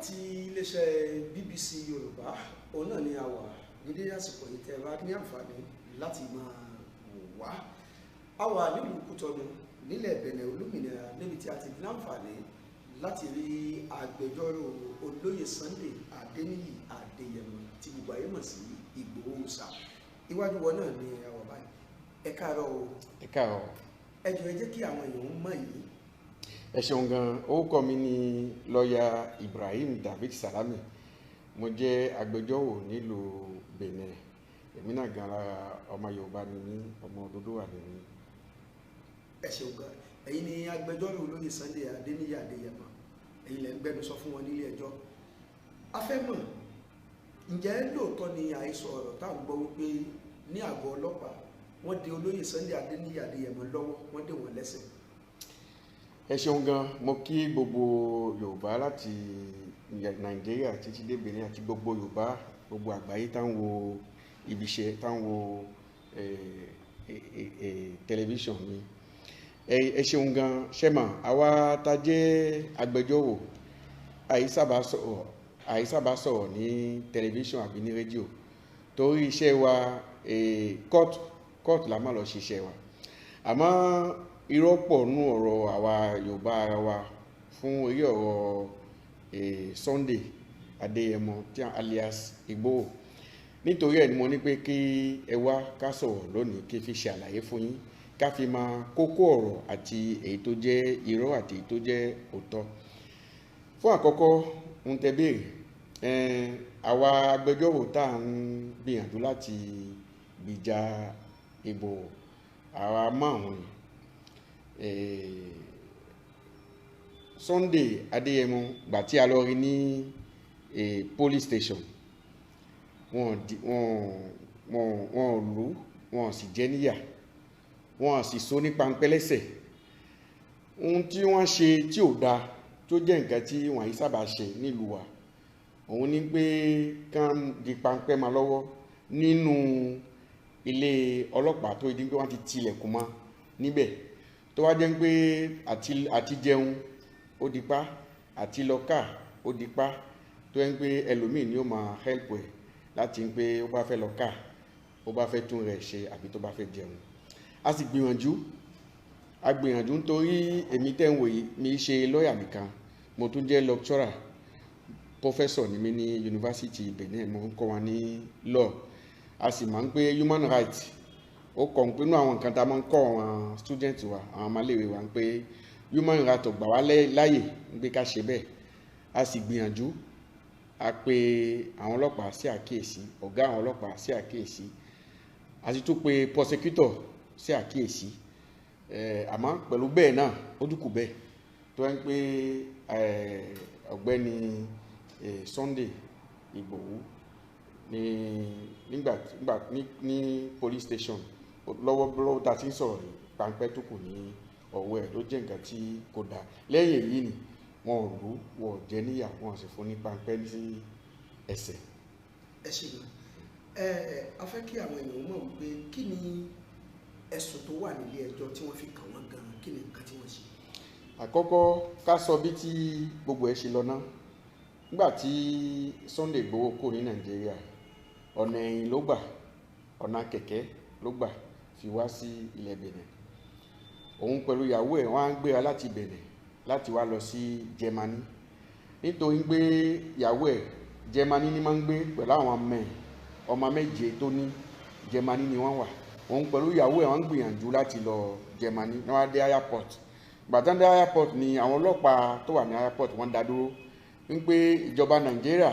Láti iléeṣẹ́ BBC Yorùbá òun náà ni a wà nídé àsìkò yìí tẹ́ ẹ bá ní àǹfààní láti máa wò wá. A wà nílùú Kútọ́nù nílẹ̀ Bẹ̀nẹ̀ olómìnira níbi tí a ti ní àǹfààní láti rí agbẹjọ́rò olóyè Sunday Adéníyì Adéyẹmọ tí gbogbo ayé mọ̀ sí Ìgbòho Òòṣà. Iwájú wọn náà ni a wà báyìí. Ẹ káàárọ̀ o. Ẹ káàárọ̀. Ẹ jọ̀ọ́, ẹ jẹ́ kí àwọn èèyàn mọ̀ yìí. Ẹ ṣeun gan. Orúkọ mi ni lọ́ọ̀yà Ibrahim David Salami. Mo jẹ́ agbẹjọ́rò nílùú Benin. Èmi náà gan lára, ọmọ Yorùbá ni mí, ọmọ Odùduwà ni mí. Ẹ ṣeun gan. Ẹ̀yin ni agbẹjọ́rò olóyè Sunday Adéníyì Adéyẹmọ, ẹ̀yin lẹ ń gbẹnu sọ fún wọn nílé ẹjọ́. A fẹ́ mọ̀, ǹjẹ́ lóòótọ́ ni àhesọ ọ̀rọ̀ tá à ń gbọ́ wípé ní àgọ́ ọlọ́pàá wọ́n de olóyè Sunday Adéníyì Adéyẹmọ lọ́wọ́, wọ́n dè wọ́n lẹ́sẹ̀? Ẹ ṣeun gan. Mo kí gbogbo Yorùbá láti Nàìjíríà títí dé Benin àti gbogbo Yorùbá gbogbo àgbáyé tá ń wo ibiṣẹ́, tá ń wo tẹlifíṣàn mi. Ẹ ṣeun gan. Ṣẹ́mà àwa tá jẹ́ agbẹjọ́rò, àìsábà sọ̀rọ̀ ní tẹlifíṣàn àbí ní rédíò torí iṣẹ́ wa, court la máa lọ ṣiṣẹ́ wa. Àmọ́ irọ́ pọ̀ nú ọ̀rọ̀ àwa Yorùbá ara wa fún orí ọ̀rọ̀ Sunday Adéyẹmọ tí alias Ìgbòho. Nítorí ẹ̀ ni mo ní pé kí ẹ wá ká sọ̀rọ̀ lónìí, kí n fi ṣe àlàyé fún yín, ká fi máa kókó ọ̀rọ̀ àti èyí tó jẹ́ irọ́ àti èyí tó jẹ́ òótọ́. Fún àkọ́kọ́, ń tẹ́ béèrè, àwa agbẹjọ́rò tá à ń gbìyànjú láti gbìjà Ìgbòho, àwa márùn-ún ni. Sunday Adéyẹmọ, gbà tí a lọ rí ní police station, wọ́n wọ́n wọ́n lù, wọ́n sì jẹ níyà, wọ́n sì so ní pańpẹ́ lẹ́sẹ̀. Ohun tí wọ́n ṣe tí ò dáa, tó jẹ́ nǹkan tí wọ́n yìí sábà ṣe nílùú wa, òun ni pé kán di pańpẹ́ máa lọ́wọ́ nínú ilé ọlọ́pàá, tó di pé wọ́n ti tilẹ̀kùn mọ́ níbẹ̀, tó wá jẹ́ pé àti jẹun ó di pa, àti lọ ká ó di pa, tó yẹ pé ẹlòmíì ni ó máa help ẹ̀ láti ń pé ó bá fẹ́ lọ ká, ó bá fẹ́ tún rẹ̀ ṣe àbí tó bá fẹ́ jẹun. A sì gbìyànjú, a gbìyànjú, nítorí èmi tẹ́ ń wò yìí, mi ṣe lọ́ọ̀yà nìkan, mo tún jẹ́ lecturer, professor ni mí ní yunifásitì Benin. Mo ń kọ́ wọn ní law. A sì máa ń pé human rights ó kọ̀ ń pé inú àwọn nǹkan tá a máa ń kọ́ àwọn student wa, àwọn ọmọléèwé wa, ń pé human rights ò gbà wá láyè ń pé ká ṣe bẹ́ẹ̀. A sì gbìyànjú, a pe àwọn ọlọ́pàá sí àkíyèsí, ọ̀gá àwọn ọlọ́pàá sí àkíyèsí, a sì tún pe prosecutor sí àkíyèsí. Àmọ́ pẹ̀lú bẹ́ẹ̀ náà, ó dúkù bẹ́ẹ̀ tó ń pé ọ̀gbẹ́ni Sunday Ìgbòho ní nígbà nígbà ní police station lọ́wọ́ lọ́wọ́ tá a ti ń sọ̀rọ̀ yìí, pańpẹ́ tó kù ní ọwọ́ ẹ̀ ló jẹ́ nǹkan tí kò dáa. Lẹ́yìn èyí ni wọn ò lù, wọn ò jẹ níyà, wọn ò sì fún ní pańpẹ́ ní ẹsẹ̀. Ẹ ṣe gan. Ẹ a fẹ́ kí àwọn èèyàn mọ̀ wípé kí ni ẹ̀sùn tó wà nílé ẹjọ́ tí wọ́n fi kàn wọ́n gan, kí ni nǹkan tí wọ́n ṣe? Àkọ́kọ́, ká sọ bí tí gbogbo ẹ̀ ṣe lọ ná. Nígbà tí Sunday Igboho kò ní Nàìjíríà, ọ̀nà ẹ̀yìn ló gbà, ọ̀nà kẹ̀kẹ́ ló gbà fi wá sí ilẹ̀ Benin. Òun pẹ̀lú ìyàwó ẹ̀, wọ́n á gbéra láti Benin láti wá lọ sí Germany, nítorí pé ìyàwó ẹ̀, Germany ni máa ń gbé pẹ̀lú àwọn ọmọ ẹ̀, ọmọ méje tó ní, Germany ni wọ́n wà. Òun pẹ̀lú ìyàwó ẹ̀, wọ́n ń gbìyànjú láti lọ Germany ní wọ́n á dé airport. Gbàtàn dé airport ni àwọn ọlọ́pàá tó wà ní airport, wọ́n dá dúró ń pé ìjọba Nàìjíríà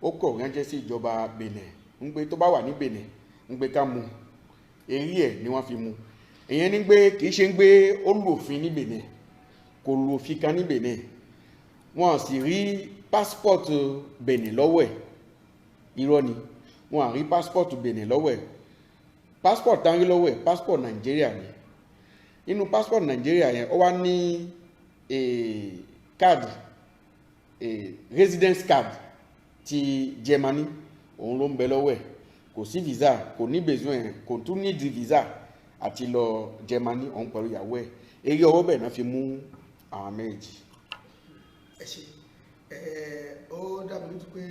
ó kọ̀ ránṣẹ́ sí ìjọba Benin ń pé tó bá wà ní Benin, ń pé ká mú. Eré ẹ̀ ni wọ́n fi mú. Ìyẹn ní pé kì í ṣe ń pé ó lù òfin ní Benin, kò lù òfin kan ní Benin. Wọ́n sì rí passport Benin lọ́wọ́ ẹ̀. Irọ́ ni, wọ́n à rí passport Benin lọ́wọ́ ẹ̀. Passport tá ń rí lọ́wọ́ ẹ̀, passport Nàìjíríà ni. Nínú passport Nàìjíríà yẹn, ó wá ní card, residence card ti Germany. Òun ló ń bẹ lọ́wọ́ ẹ̀. Kò sí visa, kò ní besoin, kò tún ní di visa àti lọ Germany. Òun pẹ̀lú ìyàwó ẹ̀, eré ọwọ́ bẹ́ẹ̀ náà fi mú àwọn méjì. Ẹ ṣe. Ó dá mi lójú pé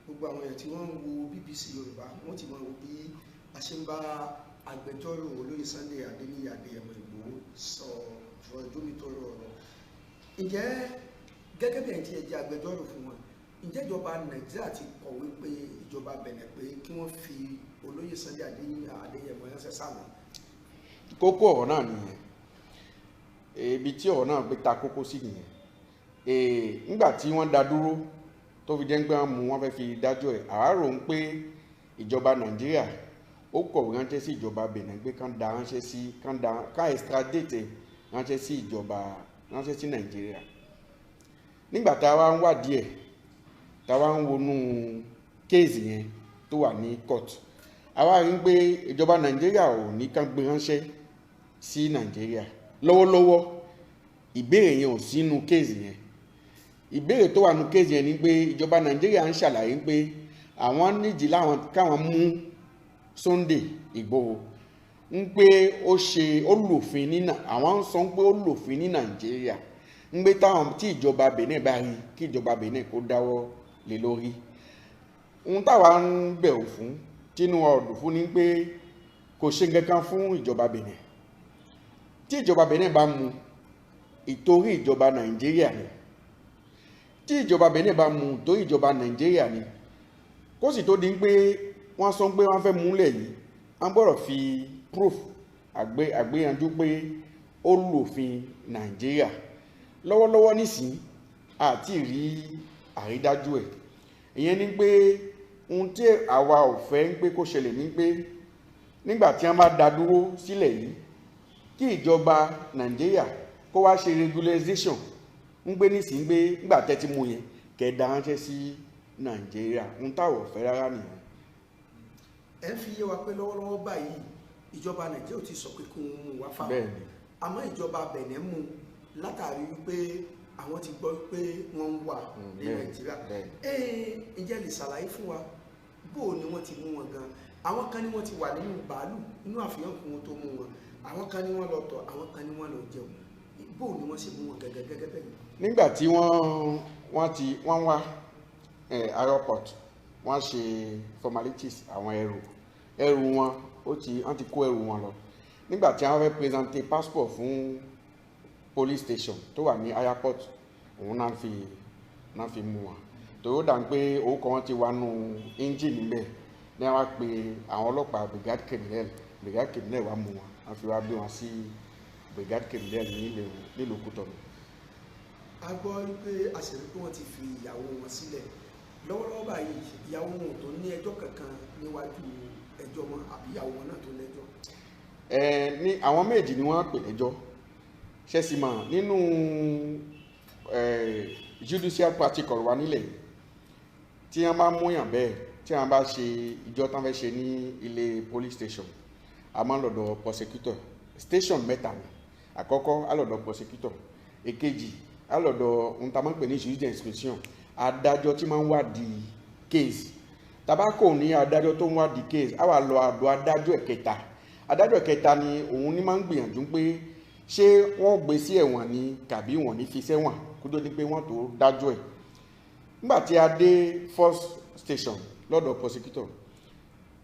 gbogbo àwọn èèyàn tí wọ́n ń wo BBC Yorùbá wọ́n ti máa wo bí a ṣe ń bá agbẹjọ́rò olóyè Sunday Adéníyì Adéyẹmọ Ìgbòho sọ jómitóró ọ̀rọ̀. Ǹjẹ́ gẹ́gẹ́ bí ẹ̀yin tí ẹ jẹ́ agbẹjọ́rò fún wọn, ǹjẹ́ ìjọba Nàìjíríà ti kọ̀wé pé ìjọba Bẹ̀nẹ̀ pé kí wọ́n fi olóyè Sunday Adéníyì Adéyẹmọ ránṣẹ́ sáwọn? Kókó ọ̀rọ̀ náà nìyẹn, ibi tí ọ̀rọ̀ náà gbé ta kókó sí nìyẹn. Nígbà tí wọ́n dá dúró tó fi jẹ́ pé wọ́n mú wọn fẹ́ fi dájọ́ ẹ̀, àwa rò ń pé ìjọba Nàìjíríà ó kọ̀wé ránṣẹ́ sí ìjọba Benin pé kán da ránṣẹ́ sí, kán da kán extradite ránṣẹ́ sí ìjọba, ránṣẹ́ sí Nàìjíríà. Nígbà tá a wá ń wádìí ẹ̀, tá a wá ń wọnú kéèsì yẹn tó wà ní court, àwa rí i pé ìjọba Nàìjíríà ò ní kán gbé ránṣẹ́ sí Nàìjíríà lọ́wọ́lọ́wọ́. Ìbéèrè yẹn ò sínú kéèsì yẹn. Ìbéèrè tó wà nínú kéèsì yẹn ni pé ìjọba Nàìjíríà ń ṣàlàyé pé àwọn nídìí láwọn káwọn mú Sunday Ìgbòho, ń pé ó ṣe ó lòfin ní, àwọn ń sọ pé ó lòfin ní Nàìjíríà, ń pé táwọn tí ìjọba Benin bá rí kí ìjọba Benin kó dáwọ́ lé lórí. Ohun táwa ń bẹ̀rù fún, tínú ọdún fún ni pé kò ṣe nǹkan kan fún ìjọba Benin. Tí ìjọba Benin bá mú, ìtorí ìjọba Nàìjíríà ni. Tí ìjọba Benin bá mú, ìtorí ìjọba Nàìjíríà ni. Kó sì tó di pé wọ́n sọ pé wọ́n fẹ́ múlẹ̀ yìí, wọ́n gbọ́dọ̀ fi proof àgbéyanjú pé ó lòfin Nàìjíríà. Lọ́wọ́lọ́wọ́ nísìnyí àti rí àrídájú ẹ̀. Ìyẹn ni pé ohun tí àwa ò fẹ́ ń pé kó ṣẹlẹ̀ ni pé nígbà tí wọ́n bá dá dúró sílẹ̀ yìí, kí ìjọba Nàìjíríà kó wá ṣe regularization ń gbé nísìnyí pé nígbà tẹ́ ti mú yẹn kẹ́ dá ránṣẹ́ sí Nàìjíríà. Ohun táwa ò fẹ́ rárá nìyẹn. Ẹ ń fi yé wa pé lọ́wọ́lọ́wọ́ báyìí ìjọba Nàìjíríà ò ti sọ pé kí wọ́n mú wá fáwọn. Bẹ́ẹ̀ni. Àmọ́ ìjọba Benin mú látàrí wípé àwọn ti gbọ́ pé wọ́n ń wà ní Nàìjíríà. Ǹjẹ́ lè ṣàlàyé fún wa bó ni wọ́n ti mú wọn gan? Àwọn kan ní wọ́n ti wà nínú bàálù nínú àfihàn kí wọ́n tó mú wọn, àwọn kan ní wọ́n lọ tọ̀, àwọn kan ní wọ́n lọ jẹun. Bó ni wọ́n ṣe mú wọn gẹ́gẹ́ gẹ́gẹ́ bẹ́ẹ̀? Nígbà tí wọ́n wá airport, wọ́n ṣe formalities àwọn ẹrù wọn, wọ́n ti kó ẹrù wọn lọ. Nígbà tí wọ́n fẹ́ presenter passport fún police station tó wà ní airport, òun náà fi mú wọn. Torí ó dà ń pé orúkọ wọn ti wà nù engine níbẹ̀ ní wọ́n á pe àwọn ọlọ́pàá brigade criminel wá mú wọn, wọ́n fi wá gbé wọn sí brigade criminel nílùú Kútọ̀nù. A gbọ́ pé a sì rí pé wọ́n ti fi ìyàwó wọn sílẹ̀ lọ́wọ́lọ́wọ́ báyìí. Ìyàwó wọn ò tó ní ẹjọ́ kankan níwájú ẹjọ́ wọn, àbí ìyàwó wọn náà tó lẹ́jọ́? Ní àwọn méjì ni wọ́n pè lẹ́jọ́. Ṣẹ́sìmọ̀ nínú judicial practical wa nílẹ̀ yìí, tí wọ́n bá múyàn bẹ́ẹ̀, tí wọ́n bá ṣe ìjọ tán fẹ́ ṣe ní ilé police station, a máa ń lọ́dọ̀ prosecutor. Station mẹ́ta ni. Àkọ́kọ́ á lọ́dọ̀ prosecutor, èkejì á lọ́dọ̀ ohun tá a máa ń pè ní juge d'instruction, adájọ́ tí máa ń wádìí case. Tabako ní adájọ́ tó ń wádìí case, á wà lọ àdó adájọ́ ẹ̀kẹta. Adájọ́ ẹ̀kẹta ni òun ní máa ń gbìyànjú pé ṣé wọ́n gbé sí ẹ̀wọ̀n ni tàbí wọ́n ní fi sẹ́wọ̀n kó tó di pé wọ́n tó dájọ́ ẹ̀. Nígbà tí a dé first station lọ́dọ̀ prosecutor,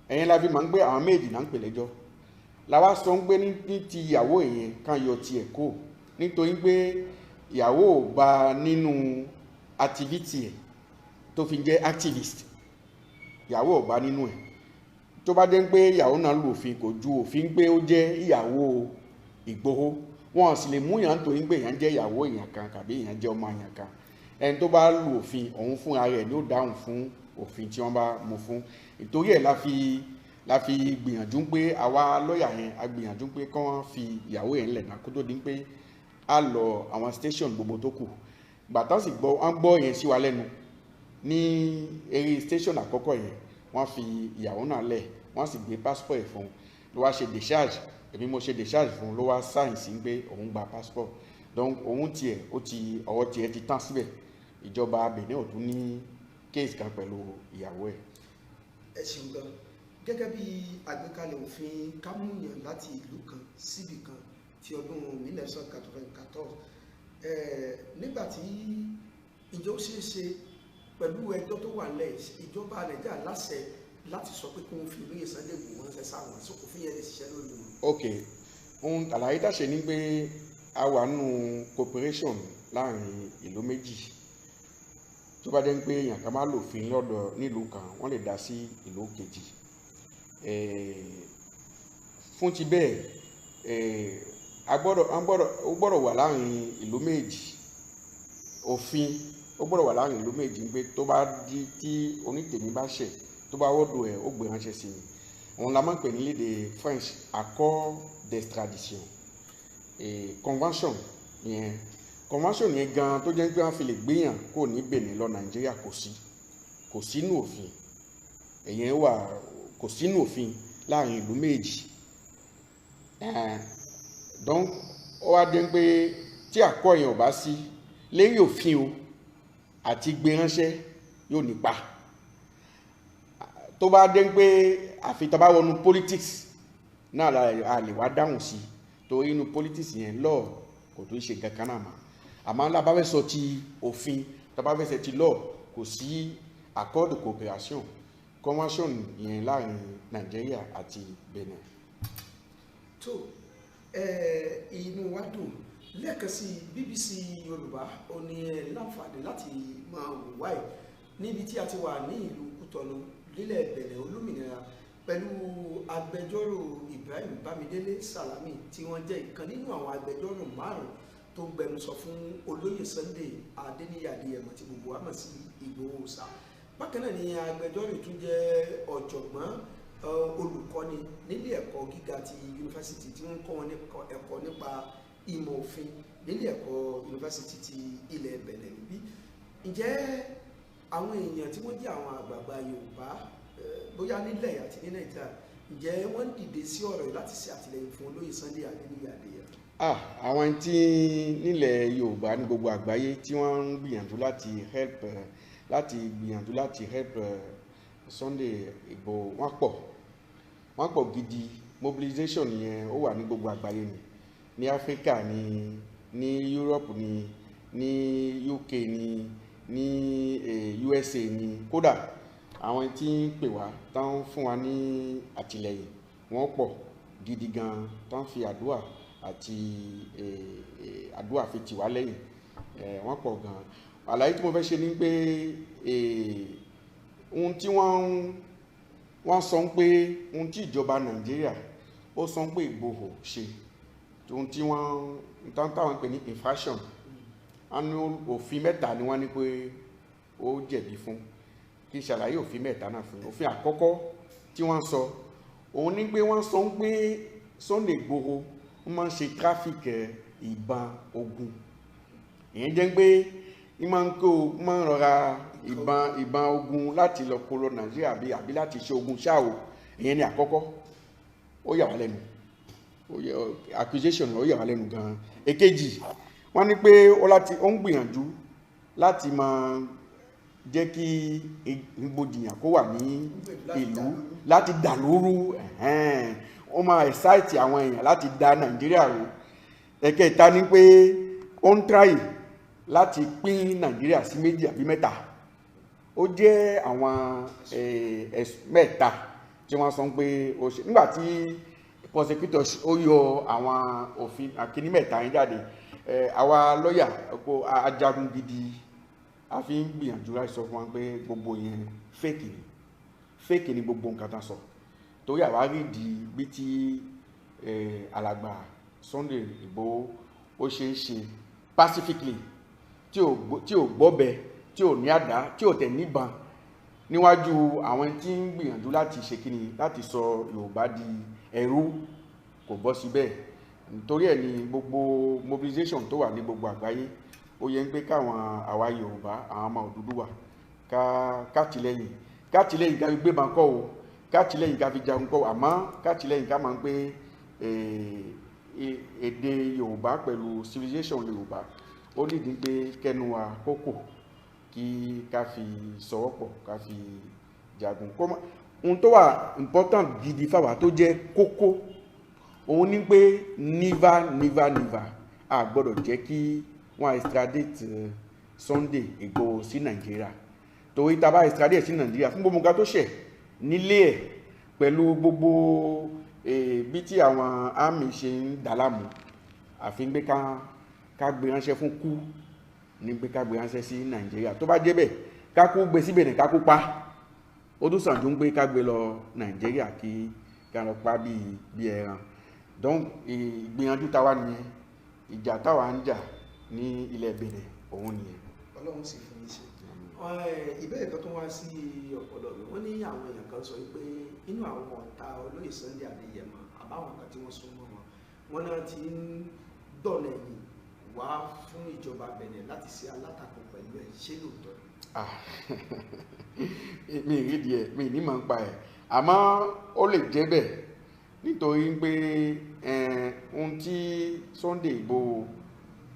ẹ̀yẹn la fi máa ń gbé àwọn méjì náà ń pè lẹ́jọ́. Làwa sọ ń gbé ní ti ìyàwó yẹn kan yọ tiẹ̀ kó, nítorí pé ìyàwó ò bá nínú activity ẹ̀ tó fi jẹ́ activist, ìyàwó ò bá nínú ẹ̀. Tó bá dé pé ìyàwó náà lu òfin, kò ju òfin pé ó jẹ́ ìyàwó Ìgbòho, wọn sì lè mú yàn nítorí pé èèyàn jẹ́ ìyàwó èèyàn kan tàbí èèyàn jẹ́ ọmọ èèyàn kan. Ẹni tó bá lu òfin òun fúnra rẹ̀ ni ó dáhùn fún òfin tí wọ́n bá mú fún. Ìtorí ẹ̀ la fi gbìyànjú pé àwa lọ́ọ̀yà yẹn a gbìyànjú pé kí wọ́n fi ìyàwó yẹn lẹ̀ náà kó tó di pé a lọ àwọn station gbogbo tó kù. Gbàtà sì gbọ́, wọ́n gbọ́ yẹn sí wa lẹ́nu ní eré station àkọ́kọ́ yẹn, wọ́n fi ìyàwó náà lẹ̀, wọ́n sì gbé passport ẹ̀ fún un, ló wá ṣe discharge. Èmi mo ṣe discharge fún un, ló wá sign sí pé òun gba passport. Donc òun tiẹ̀ ó ti ọwọ́ tiẹ̀ ti tán síbẹ̀. Ìjọba Benin ò tún ní case kan pẹ̀lú ìyàwó ẹ̀. Ẹ ṣeun gan. Gẹ́gẹ́ bí àgbékalẹ̀ òfin kámúyàn láti ìlú kan síbì kan ti ọdún 1994, nígbà tí Ǹjẹ́ ó ṣeé ṣe pẹ̀lú ẹjọ́ tó wà lẹ̀, ìjọba Nàìjíríà láṣẹ láti sọ pé kí wọ́n fi olóyè Sunday Igboho ránṣẹ́ sáwọn, òfin yẹn lè ṣiṣẹ́ lórí wọn? Ok, ohun àlàyé tá a ṣe ni pé a wà nínú cooperation láàrin ìlú méjì. Tó bá jẹ́ pé èèyàn kan máa lòfin lọ́dọ̀ nílùú kan, wọ́n lè dá sí ìlú kejì. Fún ti bẹ́ẹ̀, a gbọ́dọ̀ a gbọ́dọ̀ ó gbọ́dọ̀ wà láàrin ìlú méjì, òfin ó gbọ́dọ̀ wà láàrin ìlú méjì pé tó bá di tí onítèmi bá ṣẹ̀, tó bá wọ́dọ̀ ẹ̀, ó gbé ránṣẹ́ sí mi. Òun la máa ń pè ní lédè French accord d'extradition. Convention yẹn, convention yẹn gan tó jẹ́ pé wọ́n fi lè gbéyàn kó ní Benin lọ Nàìjíríà, kò sínú òfin èyàn wà, kò sínú òfin láàrin ìlú méjì. Donc ó wá dé pé tí accord yẹn ò bá sí lérí òfin o, àti gbé ránṣẹ́ yóò nípa. Tó bá dé pé àfi tá bá wọnú politics náà a lè wá dáhùn sí, torí inú politics yẹn law kò tó ṣe nǹkan kan náà mọ́. Àmọ́ tá bá fẹ́ sọ ti òfin, tá bá fẹ́ sọ ti law, kò sí accord de coopération, convention yẹn láàrin Nàìjíríà àti Benin. Tó, inú wa dùn lẹ́ẹ̀kan sí. BBC Yorùbá ó ní ẹ láǹfààní láti máa wò wáyé níbi tí a ti wà ní ìlú Kútọ́nù nílẹ̀ Benin olómìnira pẹ̀lú agbẹjọ́rò Ibrahim Bámidélé Salami, tí wọ́n jẹ́ ìkan nínú àwọn agbẹjọ́rò márùn tó ń gbẹnusọ fún olóyè Sunday Adéníyì Adéyẹmọ tí gbogbo wa mọ̀ sí Ìgbòho Òòṣà. Bákan náà ni agbẹjọ́rò tún jẹ́ ọ̀jọ̀gbọ́n, olùkọ́ni nílé ẹ̀kọ́ gíga ti yunifásitì tí wọ́n ń kọ́ wọn ní ẹ̀kọ́ nípa ìmọ̀ òfin nílé ẹ̀kọ́ yunifásitì ti ilẹ̀ Benin níbí. Ǹjẹ́ àwọn èèyàn tí wọ́n jẹ́ àwọn àgbààgbà Yorùbá, bóyá nílẹ̀ àti ní Nàìjíríà, ǹjẹ́ wọ́n ń dìde sí ọ̀rọ̀ yìí láti ṣe àtìlẹ́yìn fún olóyè Sunday Adéníyì Adéyẹmọ? Ah, àwọn tí nílẹ̀ Yorùbá ní gbogbo àgbáyé tí wọ́n ń gbìyànjú láti help láti gbìyànjú láti help Sunday Igboho, wọ́n pọ̀, wọ́n pọ̀ gidi. Mobilization yẹn ó wà ní gbogbo àgbáyé ni, ní Africa ni, ní Europe ni, ní UK ni, ní USA ni. Kódà àwọn tí ń pè wá, tán fún wa ní àtìlẹ́yìn, wọ́n pọ̀ gidi gan, tán fi àdúrà àti àdúrà fi tì wá lẹ́yìn, wọ́n pọ̀ gan. Àlàyé tí mo fẹ́ ṣe ni pé ohun tí wọ́n sọ pé, ohun tí ìjọba Nàìjíríà ó sọ pé Ìgbòho ṣe, ohun tí wọ́n táwọn pè ní infraction, wọ́n ní òfin mẹ́ta ni wọ́n ní pé ó jẹ̀bi fún. Kí n ṣàlàyé òfin mẹ́ta náà fún yín. Òfin àkọ́kọ́ tí wọ́n sọ òun ní pé wọ́n sọ pé Sunday Igboho wọ́n máa ń ṣe traffic ìbọn ogun. Ìyẹn jẹ́ pé ń máa ń kó, máa ń rọra ìbọn ogun láti lọ kó lọ Nàìjíríà àbí láti ṣe ogun ṣáà o. Ìyẹn ni àkọ́kọ́. Ó yà wá lẹ́nu, ó yẹ accusation, ó yà wá lẹ́nu gan-an. Èkejì, wọ́n ní pé ó láti ó ń gbìyànjú láti máa jẹ́ kí rògbòdìyàn kó wà ní ìlú, láti dàlúrú, ó máa excite àwọn èèyàn láti da Nàìjíríà rú. Ẹ̀kẹta ni pé ó ń try láti pín Nàìjíríà sí méjì àbí mẹ́ta. Ó jẹ́ àwọn mẹ́ta tí wọ́n sọ pé ó ṣe. Nígbà tí prosecutor ó yọ àwọn òfin àkíní mẹ́ta yẹn jáde, àwa lọ́yà kó ajagun gidi, a fi ń gbìyànjú láti sọ fún wa pé gbogbo yẹn fake ni, fake ni gbogbo nǹkan tán sọ, torí àwa rí di bí tí alàgbà Sunday Igboho ó ṣe ń ṣe pacifically, tí ò gbọ́bẹ, tí ò ní àdá, tí ò tẹ̀ níbọn níwájú àwọn tí ń gbìyànjú láti ṣe kíni, láti sọ Yorùbá di ẹrú, kò bọ́ síbẹ̀. Nítorí ẹ̀ ni gbogbo mobilization tó wà ní gbogbo àgbáyé, ó yẹ ń pé káwọn àwa Yorùbá, àwọn ọmọ Odùduwà, ká kátìlẹ́yìn, kátìlẹ́yìn ká fi gbébọn kọ́ o, kátìlẹ́yìn ká fi jagun kọ́ o, àmọ́ kátìlẹ́yìn ká máa ń pé èdè Yorùbá pẹ̀lú civilization Yorùbá, ó nídìí pé kẹnu wa kókò kí ká fi sọwọ́pọ̀, ká fi jagun. Ohun tó wà important gidi fáwa tó jẹ́ kókó òun ní pé never, never, never, a gbọ́dọ̀ jẹ́ kí wọ́n extradite. Sunday Igboho sí Nàìjíríà, torí tá a bá extradite sí Nàìjíríà fún gbogbo nǹkan tó ṣẹ̀ nílé ẹ̀ pẹ̀lú gbogbo bí tí àwọn army ṣe ń dà láàmú, àfi pé ká gbé ránṣẹ́ fún kú ní pé ká gbé ránṣẹ́ sí Nàìjíríà. Tó bá jẹ́ bẹ́ẹ̀, ká kú gbé síbẹ̀ ní ká kú pa, ó tún sàn ju pé ká gbé lọ Nàìjíríà kí ká lọ pa bí ẹran. Donc ìgbìyànjú táwa nìyẹn, ìjà táwa ń jà ní ilẹ̀ Benin òun nìyẹn. Ọlọ́run sì fún yín ṣe. Ìbéèrè kan tó wá sí ọpọlọ mi, wọ́n ní àwọn èèyàn kan sọ pé inú àwọn ọ̀tá olóyè Sunday Adéyẹmọ àbáwọn kan tí wọ́n sún mọ́ wọn, wọ́n náà ti ń dọ̀nà ẹ̀yìn wá fún ìjọba Benin láti ṣe alátakò pẹ̀lú ẹ̀, ṣé lóòótọ́ ni? Mi ì rí díẹ̀, mi ní mọ̀ ń pa ẹ̀, àmọ́ ó lè jẹ́ bẹ́ẹ̀ nítorí pé ohun tí Sunday Igboho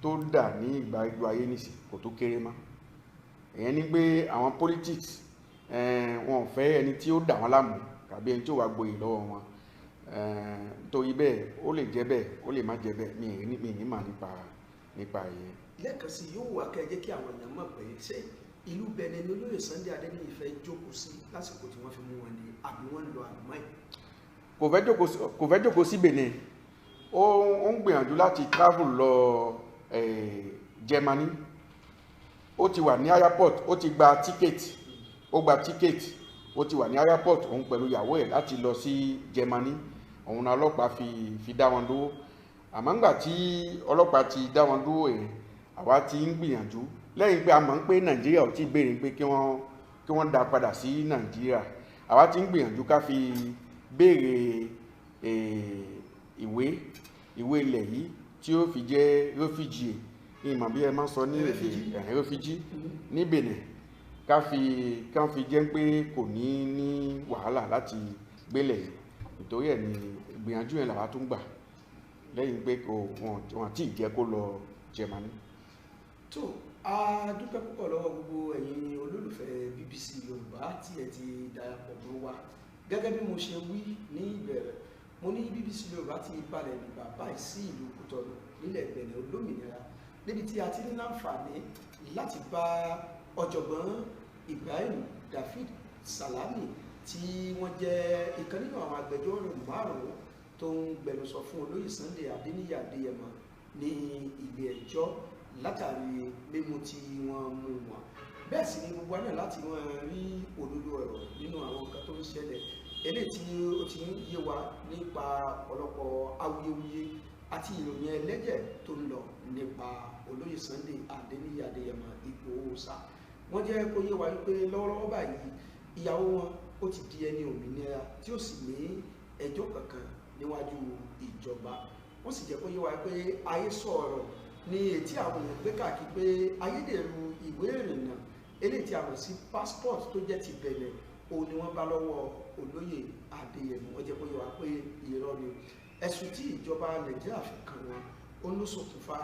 tó dà ní ìgbà ìgbà ayé nìsín kò tó kéré mọ́. Ìyẹn ni pé àwọn politics wọn ò fẹ́ ẹni tí ó dà wọ́n láàmú tàbí ẹni tí ó wá gboyè lọ́wọ́ wọn. Torí bẹ́ẹ̀ ó lè jẹ́ bẹ́ẹ̀, ó lè má jẹ́ bẹ́ẹ̀, mi ní mà nípa ìyẹn. Lẹ́ẹ̀kan sí yóò wà kẹ́ ẹ jẹ́ kí àwọn èèyàn mọ̀ pé ṣé ìlú Benin ni olóyè Sunday Adéníyì fẹ́ jókòó sí lásìkò tí wọ́n fi mú wọn ni àbí wọ́n ń lọ àmọ́ ẹ̀? Kò fẹ́ jókòó sí Benin, ó ń gbìyànjú láti travel lọ Germany. Ó ti wà ní airport, ó ti gba ticket, ó gba ticket, ó ti wà ní airport òun pẹ̀lú ìyàwó ẹ̀ láti lọ sí Germany. Òun náà ọlọ́pàá fi dá wọn dúró. Àmọ́ ńgbà tí ọlọ́pàá ti dá wọn dúró yẹn, àwa ti ń gbìyànjú lẹ́yìn pé a mọ̀ pé Nàìjíríà ò tí ì béèrè pé kí wọ́n dá padà sí Nàìjíríà. Àwa ti ń gbìyànjú ká fi béèrè ìwé ilẹ̀ yìí tí ó fi jẹ́ refugee, ìmọ̀ bí ẹ máa sọ ní èdè refugee ní Benin, ká fi jẹ́ pé kò ní ní wàhálà láti gbélẹ̀ yìí. Nítorí ẹ̀ ni ìgbìyànjú yẹn làwa tún gbà lẹ́yìn pé kò wọ́n àti ìjẹ́ kó lọ Germany. Tó a dúpẹ́ púpọ̀ lọ́wọ́ gbogbo ẹ̀yin olólùfẹ́ BBC Yorùbá tí ẹ ti darapọ̀ mọ́ wa. Gẹ́gẹ́ bí mo ṣe wí ní ìbẹ̀rẹ̀, mo ní BBC Yorùbá ti balẹ̀ bìbà báyìí sí ìlú Kútọ̀nù nílẹ̀ Benin olómìnira, níbi tí a ti ní láǹfààní láti bá ọ̀jọ̀gbọ́n Ibrahim David Salami tí wọ́n jẹ́ ìkan nínú àwọn agbẹjọ́rò márùn-ún tó ń gbẹnusọ fún olóyè Sunday Adéníyì Adéyẹmọ ní ilé ẹjọ́ látàrí mímú tí wọ́n mú wọn. Bẹ́ẹ̀ sì ni gbogbo àná láti wọ́n rí òdodo ọ̀rọ̀ nínú àwọn nǹkan tó ń ṣẹlẹ̀ eléyìí tí ó ti ń yé wa nípa ọ̀pọ̀lọpọ̀ awuyewuye àti ìròyìn ẹlẹ́jẹ̀ tó ń lọ nípa olóyè Sunday Adéníyì Adéyẹmọ Ìgbòho Òòṣà. Wọ́n jẹ́ kó yé wa wípé lọ́wọ́lọ́wọ́ báyìí ìyàwó wọn ó ti di ẹni òmìnira tí ó sì ní ẹjọ́ kankan níwájú ìjọba. Wọ́n sì jẹ́ kó yé wa pé ayé sọ̀rọ̀ ní etí àwọn èèyàn gbé káàkiri pé ayédèrú ìwé ìrìnnà eléyìí tí a mọ̀ sí passport tó jẹ́ ti Benin òun ni wọ́n bá lọ́wọ́ olóyè Adéyẹmọ. Wọ́n jẹ́ kó yé wa pé irọ́ ni ẹ̀sùn tí ìjọba Nàìjíríà fi kàn wọ́n, ó ló ṣokùnfà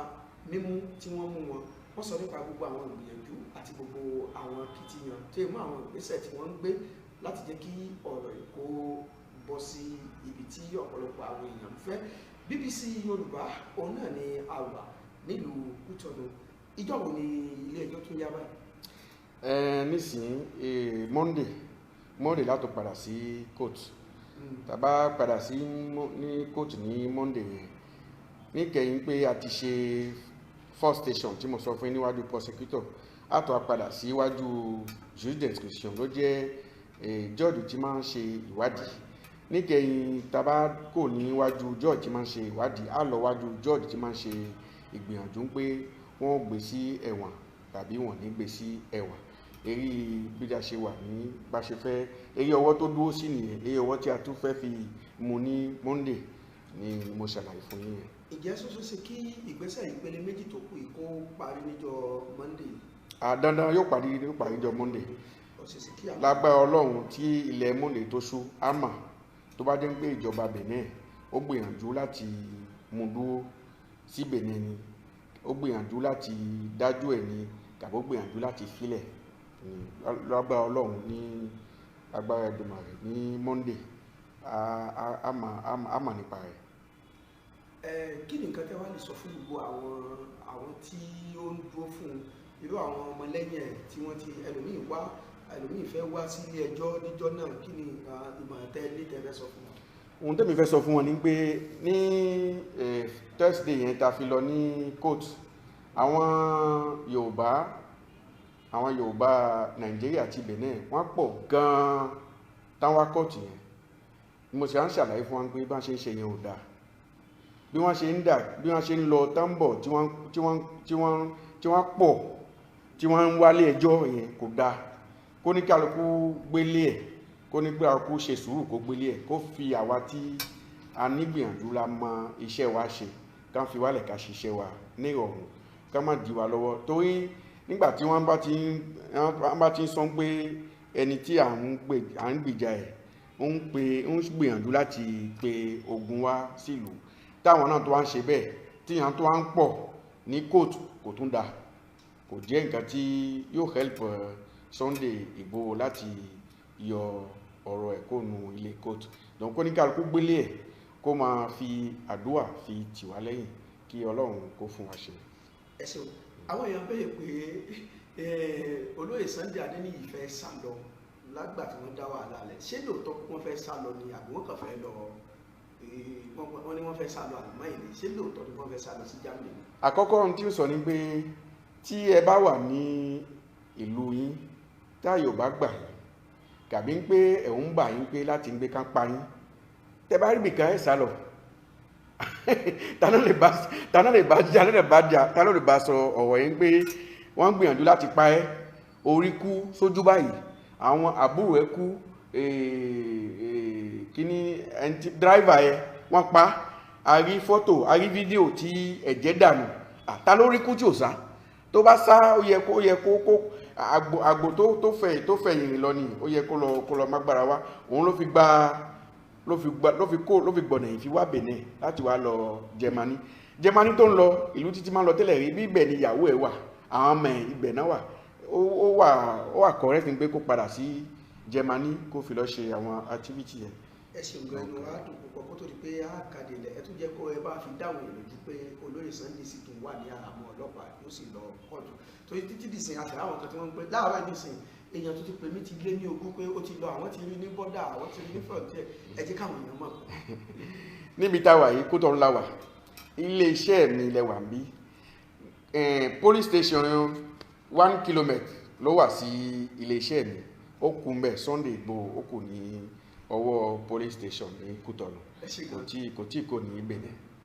mímú tí wọ́n mú wọn. Wọ́n sọ nípa gbogbo àwọn ìgbìyànjú àti gbogbo àwọn akitiyan tó yẹ mọ́ àwọn ìgbésẹ̀ tí wọ́n ń gbé láti jẹ́ kí ọ̀rọ̀ Èkó bọ́ sí ibi tí ọ̀pọ̀lọpọ̀ àwọn èèyàn ń fẹ́. BBC Yorùbá òun náà ni a wà nílùú Kútọ̀nù. Ìjọ́ wo ni ilé ẹjọ́ tún yá báyìí? Nísìnyí Monday látò padà sí court. Tá bá padà sí ní court ní Monday yẹn, níkẹyìn pé a ti ṣe first station tí mo sọ fún yín níwájú prosecutor, a tó a padà síwájú juge d'instruction ló jẹ́ judge tí máa ń ṣe ìwádìí. Níkẹyìn tá bá kò níwájú judge tí máa ń ṣe ìwádìí, a lọ wájú judge tí máa ń ṣe ìgbìyànjú pé wọ́n gbé sí ẹ̀wọ̀n tàbí wọ́n ní gbé sí ẹ̀wọ̀n. Eré bí a ṣe wà ní bá ṣe fẹ́, eré ọwọ́ tó dúró sí nìyẹn, eré ọwọ́ tí a tún fẹ́ fi mú ní Monday ni mo ṣàlàyé fún yín yẹn. Ìjẹ́ ṣoṣo ṣe kí ìgbésẹ̀ ìpele méjì tó kù yìí kó parí níjọ́ Monday? Dandan yóò parí níjọ́ Monday. Lágbára Ọlọ́run tí ilẹ̀ Monday tó ṣú, á mà tó bá jẹ́ pé ìjọba Benin ó gbìyànjú láti mú dúró sí Benin ni, ó gbìyànjú láti dájú ẹ̀ ni, tàbí ó gbìyànjú láti filẹ̀ ni. Lágbára Ọlọ́run ní agbára Èdùmàrè ní Monday á mà nípa rẹ̀. Kí ni nǹkan tẹ́ wá lè sọ fún gbogbo àwọn tí ó ń dúró fún un Irú àwọn ọmọlẹ́yìn ẹ̀ tí wọ́n ti ẹlòmíì wá, ẹlòmíì fẹ́ wá sí ilé ẹjọ́ níjọ́ náà, kí ni ìmọ̀ràn tẹ́ ní tẹ́ fẹ́ sọ fún wọn? Ohun tẹ́mi fẹ́ sọ fún wọn ni pé ní Thursday yẹn ta fi lọ ní court, àwọn Yorùbá Nàìjíríà àti Benin, wọ́n pọ̀ gan-an táwọn kóòtù yẹn. Mo sì á ń ṣàlàyé fún wọn pé bá ṣe ń ṣe yẹn ò dáa, bí wọ́n ṣe ń dà, bí wọ́n ṣe ń lọ tá ń bọ̀, tí wọ́n pọ̀, tí wọ́n ń wálé ẹjọ́ yẹn kò dáa. Kó ní kálukú gbélé ẹ̀, kó ní kálukú ṣe sùúrù, kó gbélé ẹ̀, kó fi àwa tí a nígbìyànjú la mọ iṣẹ́ wa ṣe, ká fi wálẹ̀, ká ṣiṣẹ́ wa ní ìrọ̀rùn, ká má dí wa lọ́wọ́. Torí nígbà tí wọ́n bá ti ń sọ pé ẹni tí à ń gbìjà ẹ̀ ń gbìyànjú láti pe ogun wá sílùú, táwọn náà tó wá ń ṣe bẹ́ẹ̀, tíyàn tó wá ń pọ̀ ní kóòtù, kò tún dáa. Kò jẹ́ nǹkan tí yóò help Sunday Igboho láti yọ ọ̀rọ̀ ẹ̀ kó nu ilé kóòtù. Donc kó ní kálukú gbélé ẹ̀, kó máa fi àdúrà fi tì wá lẹ́yìn, kí Ọlọ́run kó fún wa ṣe. Ẹ ṣeun. Àwọn èèyàn béèrè pé olóyè Sunday Adéníyì fẹ́ sá lọ lágbà tí wọ́n dá wàhálà lẹ̀. Ṣé lóòótọ́ wọ́n fẹ́ sá lọ ni, àbí wọ́n kàn fẹ́ lọ? Wọ́n ní wọ́n fẹ́ sá lọ àlùmọ́ ìlẹ̀. Ṣé lóòótọ́ ni wọ́n fẹ́ sá lọ sí Germany ni? Àkọ́kọ́, ohun tí ó sọ ni pé tí ẹ bá wà ní ìlú yín, táyò bá gbà yín, tàbí ń pé ẹ̀hún ń bà yín pé láti ń gbé ká pa yín, tẹ bá rí bìkan, ẹ̀ sá lọ. Ta ló lè bá sọ ọ̀rọ̀ yẹn pé wọ́n ń gbìyànjú láti pa ẹ́, orí kú sójú báyìí, àwọn àbúrò ẹ kú, kíní ẹni tí driver ẹ wọ́n pa, a rí fọ́tò, a rí fídíò tí ẹ̀jẹ̀ dànù. Ta ló rí kú tí ò sá? Tó bá sá, ó yẹ kó àgbò tó fẹ̀ yìnyín lọ ni ó yẹ kó lọ mágbára wá. Òun ló fi gba ló fi gba ló fi kó ló fi gbọ̀nà yìí fi wá Benin láti wá lọ Germany. Germany tó ń lọ, ìlú títí máa ń lọ tẹ́lẹ̀ rí, bí ibẹ̀ ni ìyàwó ẹ̀ wà, àwọn ọmọ ẹ̀ ibẹ̀ náà wà. Ó wà correct ni pé kó padà sí Germany, kó fi lọ ṣe àwọn activity yẹn. Ẹ ṣeun gan, inú wa dùn púpọ̀. Kó tó di pé a kàdé ilẹ̀, ẹ tún jẹ́ kó ẹ bá fi dáhùn èèyàn lójú pé olóyè Sunday sì tún wà ní àhámọ́ ọlọ́pàá, yóò sì lọ kóòtù. Torí títí dìsìn àṣà àwọn kan tí wọ́n ń pè láàárọ̀ nísìn, èèyàn tó ti pè mí ti lé ní 20 pé ó ti lọ, àwọn ti rí ní border, àwọn ti rí ní frontier. Ẹ jẹ́ káwọn èèyàn mọ̀. Níbi tá a wà yìí, Kútọ̀nù la wà, ilé iṣẹ́ mi lẹ wà ń bí. Police station 1 kilometre ló wà sí ilé iṣẹ́ mi. Ó kù mbẹ̀, Sunday Igboho ó kù ní ọwọ́ police station ní Kútọ̀nù. Ẹ ṣe Kò gan. tí kò tí kò ní Benin.